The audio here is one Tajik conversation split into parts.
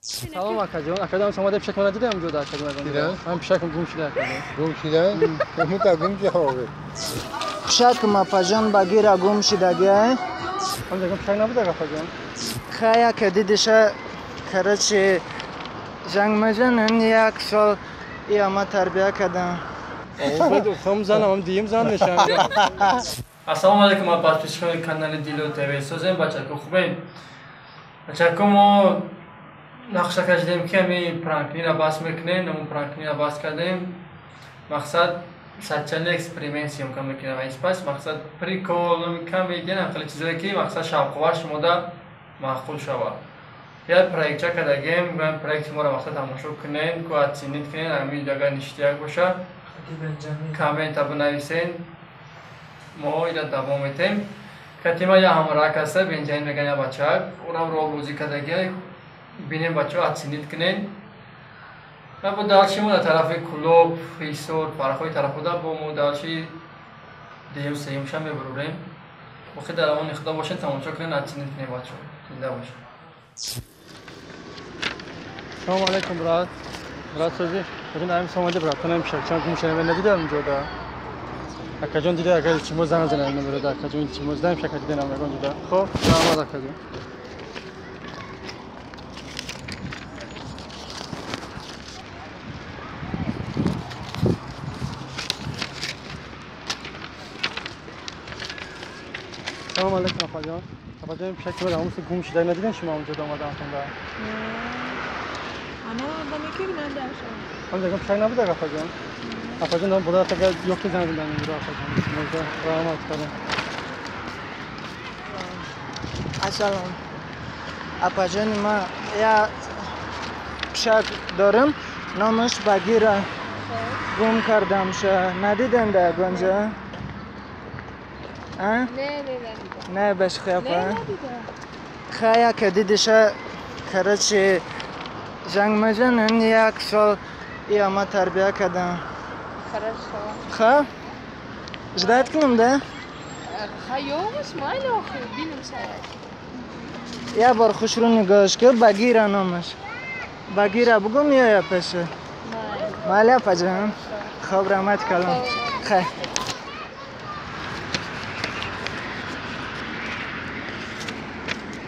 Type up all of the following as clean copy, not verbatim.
Салом акаҷон. Акаҷон, шумо пишак мана дидам ҷода акаҷон. Дидам? Ман пишакам гум шуда акаҷон. Гум шуда? Мута гум шуда. Пишакам апаҷон Багира гум шидаги. Ҳам дигам пишак набуда акаҷон. Хая ка дидиша, короче, занг мезанен як сол и ама тарбия кардам. Хам занам, дим зан мешам. Ассалому алайкум, подписчикони канали Дило ТВ. Созем бачако, хубен? Бачако, мо нақша кашидем ки ҳами пранкнира бас мекунем, намун пранкнира бас кардем. Мақсад социальный эксперимент съёмка мекунем ва испас мақсад прикол, комедия, хеле чизое ки мақсад шавқовар шумода маъқул шавад. Як проектча кардагем, проекти моро мақсад тамошо кунед, ку оценить кунед, ҳами агар ништияк боша, коммента бинависен, мо ира давом метем. Катима я ҳамрак аста, Бенҷамин меган я бачак, урам ролбозӣ кардагия, бинем бачаҳо оценить кунед. Ва бо дальше мо дар тарафи Кулоб, Ҳисор, Фархои тарафода бо мо дальше дуюм сеюмша мебурем. Охир дар амони Худо бошед, тамошо кунед, оценить кунед бачаҳо. Зинда бошед. Салом алейкум, брат. Брат созӣ? Баҷон, ами сомади братонам пишакчам гум шуда, надидам ҷода. Акаҷон дида, агар илтимос занг занам намерода, акаҷон илтимос даем пишака дида намегон ҷода. Хоб, раҳмат акаҷон. Салом алейкум, апаҷон. Апаҷон, пишаки ман ҳамон гум шуда, надидем шумо он ҷода омадаатон да? Ана одаме ки надашам. Ҳам дигам пишак набуда апаҷон? Апаҷон, дам буда тага ёки занг занам намерода апаҷон. Раҳмат кардам. Ассалом. Апаҷони ман я пишак дорам, номаш Багира. Гум кардамша. Надидем да ягонҷо? Не, не, надидам. Не, башхи апа. Не, надидам. Хая ка дидиша, короче, занг мезанен як сол и ама тарбия кардам. Хорошо. Ха? Ждать кунам, да? Ха, ёғуш, майли охир, бинем шояд. Я бор хушрӯ нигоҳш кар, Багира номаш. Багира бугум меоя пеша? Майли апаҷон. Хоб, раҳмат калом. Хай.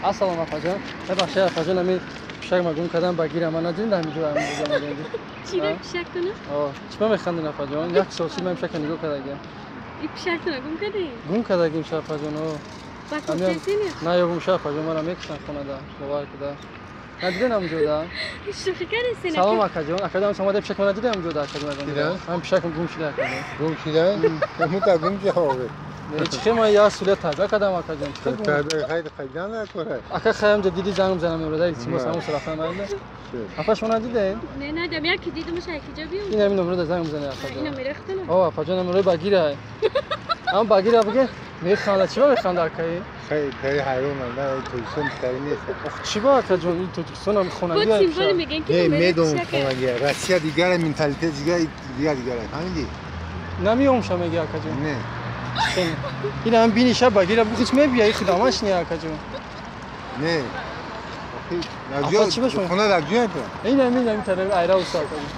Ассалом апаҷон. Бабахшед апаҷон, ами пишак ма гум кардам, Багира ман надидем дар ҳамин ҷо ҳамин ҷо омадем. Чира пишактона? О, чӣ ма механдин апаҷон? Як сол шид ман пишака нигоҳ кардагиам. И пишактона гум кардӣ? Гум кардагим ша апаҷон, о. Ба куфтесини? Наёбум ша апаҷон, мара мекушанд хонада, бовар куда. Надидем ҳамин ҷода? Шӯхӣ кардесин? Салом акаҷон. Акаҷон, шумо пишак мана дидем ҳамин ҷода акаҷон? Дидам? Ман пишакам гум шуда акаҷон. Гум шуда? Мута гум шуда. Не, чӣ ман як сулия тарбия кардам акаҷон. Чӣ гум? Тарбия хайд хайдан накора. Ака хаям ҷа диди занг занам меояд, илтимос ҳамон рафтан майли. Апа шумо надидем? Не, надидам. Яке дидамаш яке ҷо биём. Ин ҳамин номеро занг мезанӣ апаҷон. Ина мерахтана? О, апаҷон номерои Багира. Ам Багира биге механда, чӣ ба механда акаи? Хай, тай ҳайронам, на Тоҷикистон тари нест. Ох, чӣ ба акаҷон, ин Тоҷикистон ҳам хонагӣ Бо символи мегӯян ки Не, номеро медонам пишака. хонагӣ. Россия дигар менталитет дигар дигар дигар. Фаҳмидӣ? Намеомша меги акаҷон. Не. Ин ҳам биниша Багира бухич мебия, и худамаш не акаҷон. Не. Апа, чӣ ба шумо? Хона дар ҷоя ту? Ин ҳамин ҳамин тараф айра уста акаҷон.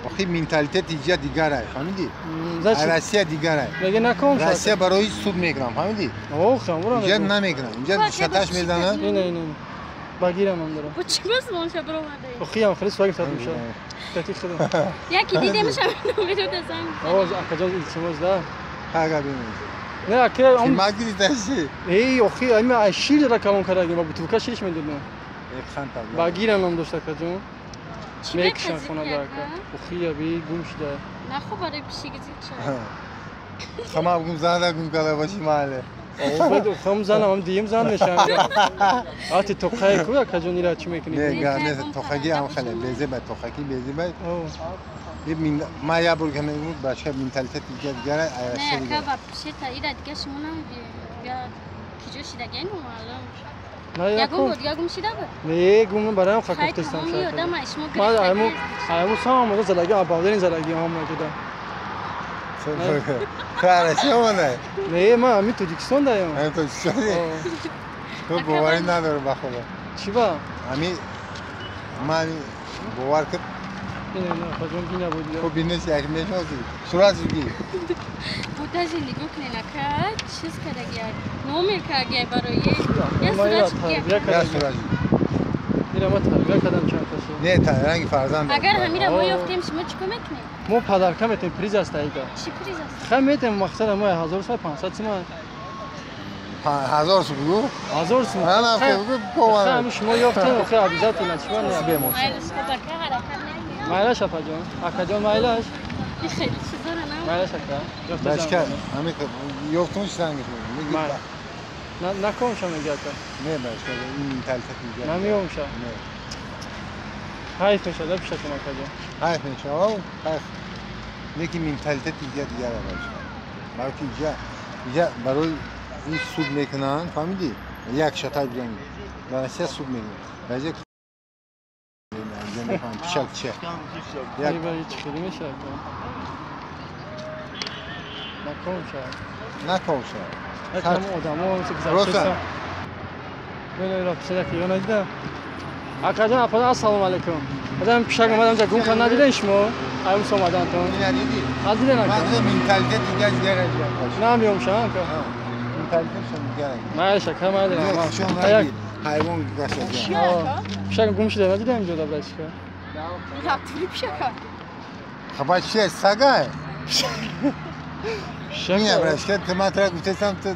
Охи менталитет иҷа дигар ай, фаҳмидӣ? Значит, Россия дигар ай. меге наком ша. Россия барои суд мекунам, фаҳмидӣ? О, хамура. Инҷа намекунам. Инҷа шаташ мезанад. Ина ина. Багира ман дорам. Бо чӣ басмонша баромадаи? Охи ҳам хеле суаг гирифтад меша. Кати худам. Яке дидемаш ҳамин номеро занг. О, акаҷон илтимос да. Ага бинем. Не, ака, он Ма гирифтаси? Эй, охи, ами ай шир ра калон кардагим, ба бутылка шириш медодам. Ханта. Багира ном дошт акаҷон. Чӣ Мекушанд мепазӣ хонада ака? ака. Охи, аби гум шуда. Нахо барои пишик зид шавад. Хама гум зада гум кала боши маҳалле. О, бед хам занам, ҳам дигим зан мешам. Ати тоқае ку акаҷон ира чӣ мекунӣ? Не, Не, га хай, не, гум тоқаги карда ҳам хеле бошам. безе ба тоқаки безе ба. О, Ма я бор каме буд бача менталитет дигар дигар ай Не, Россия ака дигар. ба пишета ира дига шумо намебиёед. Дига киҷо шидагиай номаълум. на Ягон якум. бор дига гум шида буд? Не, гум барам Хай хакофтестам тамоми ша. одам ай шумо Ма айму гирифтагиай. айму сам омада залаги, абалдерин залаги ҳам ҷуда. Ту Россия омадай? Не, ма ами Тоҷикистон даям. Ами Тоҷикистон? Ту боварӣ надорӣ ба Худо. Чӣ ба? Ами ман бовар кун. Ина апаҷон бина буд. Хуб бинес як мешносӣ. Сураташ би. Бо даже нигоҳ кунед ака, чиз кардагия, номер кардагия барои. Я сурат Я сурат. Ира ма тарбия кардам чанд касо. Не, ранги фарзанд. Агар ҳамира мо ёфтем, шумо чӣ кор мекунед? Мо падарка метем, приз аст аида. Чӣ приз аст? Хай метем, мақсад мо 1500 сима. 1000 сум бугу? 1000 сум. На, бугу, бовар. Хай шумо ёфтем, охи обязательно чӣ не. Майлаш ака ҳаракат накунед. Майлаш апаҷон. Акаҷон майлаш. Хеле чизора на. Майлаш ака. Бачка, ҳами ёфтум чизанги. Накомша меги ака. Не, бачка, ин менталитет меги. Намеомша. Не. Хайф мешад, пишатон акаҷон. Хайф мешад, хайф. Неки менталитет дигар дигар бачка. Балки иҷа барои ин суд мекунанд, фаҳмидӣ? Як шатай бигӯям. Дар Россия суд мекунанд. Дар иҷа мефаҳмам, пишак чия. Як чӣ хеле мешавад. Накомша. Накомша. Там одамо гузаштаам. Бина пишак ё надида. Акаҷон, апаҷон, ассалому алайкум. Адам пишак омадам ҷа гум кард надиден шумо? Аймус омадантон. Надидӣ? Надиден ака. Ман менталитет дигар дигар аст. Намеомша ака. Менталитетшон дигар аст. Майлаш ака, майлаш. Ҳайвон гашт. Пишак гум шуда надидем ҷо да бачка. Натури пишака. Хаба чи сага? Не, брашка, ты матра гуфтесам ту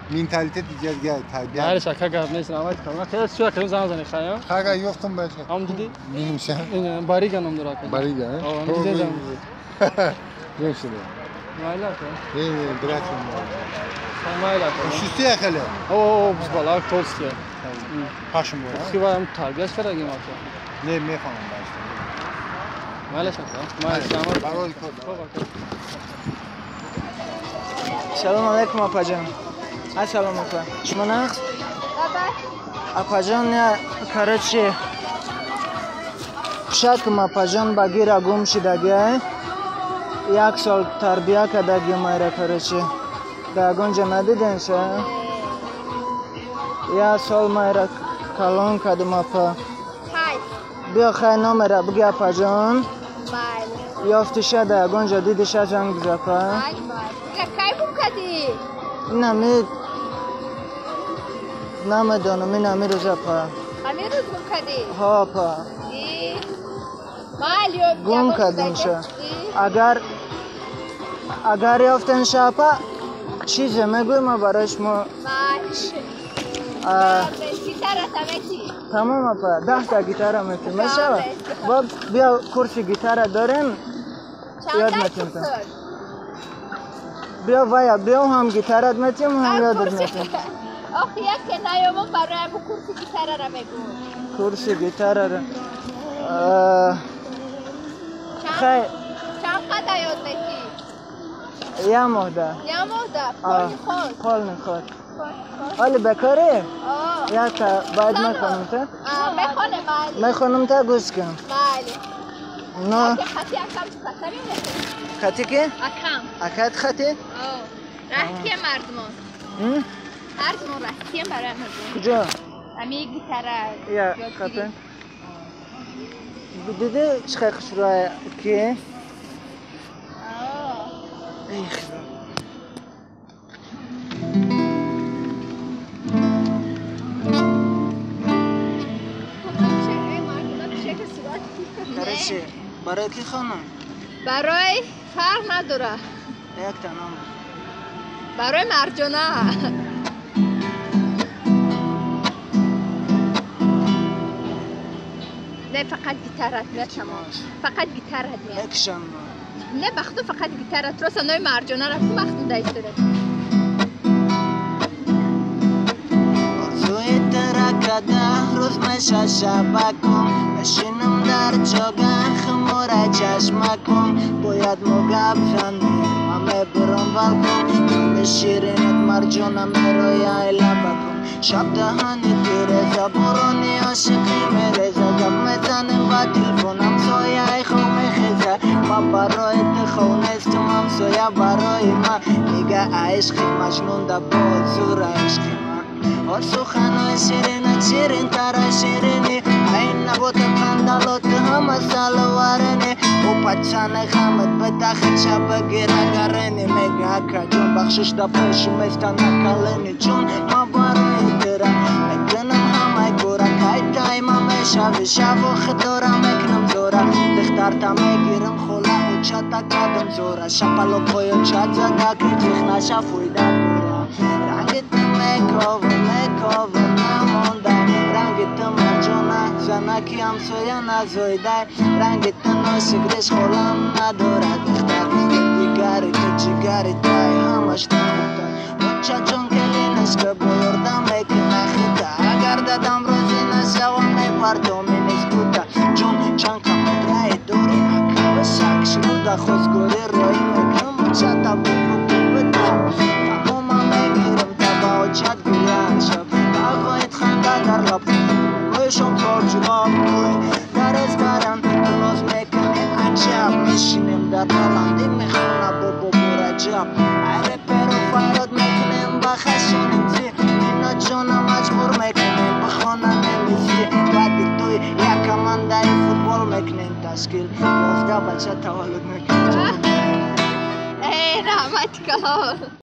менталитет дигар дигар тарбия. Майлаш ака гап нест, раҳмат кардам. Хеле чӣ кардам зан зани хая? Хага ёфтум бачка. Ам дидӣ? Бинумша. Ин Барига ном дора ака. Барига, а? Дидем. Гум шуда. Майла ака. Не, не, брат. Майла ака. Шусти хеле. О, бузбалак толстия. Пашм бора. Хива тарбияш кардагим ака. Не, мефаҳмам бачка. Майлаш ака. Майлаш раҳмат. Барои кор. Салом алейкум апаҷон. Ассалому апа. Шумо нақс? Апаҷон, я короче пишакам апаҷон Багира гум шидагия. Як сол тарбия кардаги майра короче. Дар ягон ҷо надидем ша? Як сол майра калон кардам апа. Биё хай номера буги апаҷон. Ёфтиша дар ягон ҷо дидиша занг биза апа. Кай гум кардӣ? Инами намедонам, инами рӯз апа. Ҳамин рӯз гум кардӣ? Ҳо апа. Гум кардимша. Агар ёфтенша апа, чизе мегӯй ма барои шумо. Тамом апа, 10та гитара метем, мешава? Бо биё курси гитара дорем, ёд метем. Биё вая, биё ҳам гитарат метем, ҳам ёдат метем. Охи яке наёмон барои ҳамун курси гитарара мегӯм. Курси гитарара. Хай. Чанд қадар ёд метӣ? Я моҳда. Я моҳда? Полни ход. Полни ход. Оли бекорӣ? Якта баъд мехонам та? Мехонем майли. Мехонам та гӯш кун. Майли. Но. Хати акам хатари мехонем. Хати ки? Акам. Акат хати? Раҳкия мардумон. Мардумон раҳкия барои мардум. Куҷо? Ами гитара. Я хати. Диди чӣ хел хушрӯя ки? Эй худо. Короче, барои ки хонам? Барои фарқ надора. Якта ном. Барои Марҷона. Не, фақат гитарат меяд тамом. Фақат гитарат меяд. Экшн. Не, бахту фақат гитарат. Роста нои Марҷона рафту бахту да истора. Орзуи тара када рӯз меша шабакум. Мешинам дар ҷога хумора чашмакум. Бояд мо гап занем, ман мебурам балкон. Номи ширинат Марҷона мерояй лабакум. Шаб даҳани тиреза, борони ошиқӣ мереза. Гап мезанем ба телефон, ҳамсояи хоб мехеза. Ман барои ту хов нестум, ҳамсоя барои ман. Нига ишқи маҷнун да боз зура ишқи ман. Суханои ширина ширинтара ширини, ай набота қандалот ҳама саловарини. Ӯ пачане хамат бетахча багира гарени. Мега акаҷон бахшиш да пеши места накалени. Чун ма барои тира мекунам ҳамаи кора, кай тайма мешави шаву худора мекунам зора. Духтарта мегирам хола очата кадам зора, шапалоқҳои очат зада ки ҷиғ наша фоида дора. Ранги ту мекову мекову намонда, ранги ту марҷона занаки ҳамсоя назоидай. Ранги ту носигреш холам надорад духтар, дигари ту ҷигари тай ҳамаш нахутай. Очаҷон келинашка бо ёрдам мекуна хита, агар дадам розӣ нашавам мепартоми нискута. Ҷон чанд қамудрае дорӣ акава шак шуда хосгорӣ роӣ мекунам очата бугу бита. Фаҳмома мегирам та ба очат гӯянд шаб, тағоит ханда дар лаб мешом торҷунам дар ресторан ту ноз мекунӣ аҷаб. Мешинем дар баландӣ мехона бобо Раҷаб, ай реперо фарёд мекунем ба хашоним зи. Миноҷона маҷбур мекунем бихона немизи. Баъди туй як командаи футбол мекунем ташкил, 11 бача таваллуд мекунем. Эй, раҳмат калон.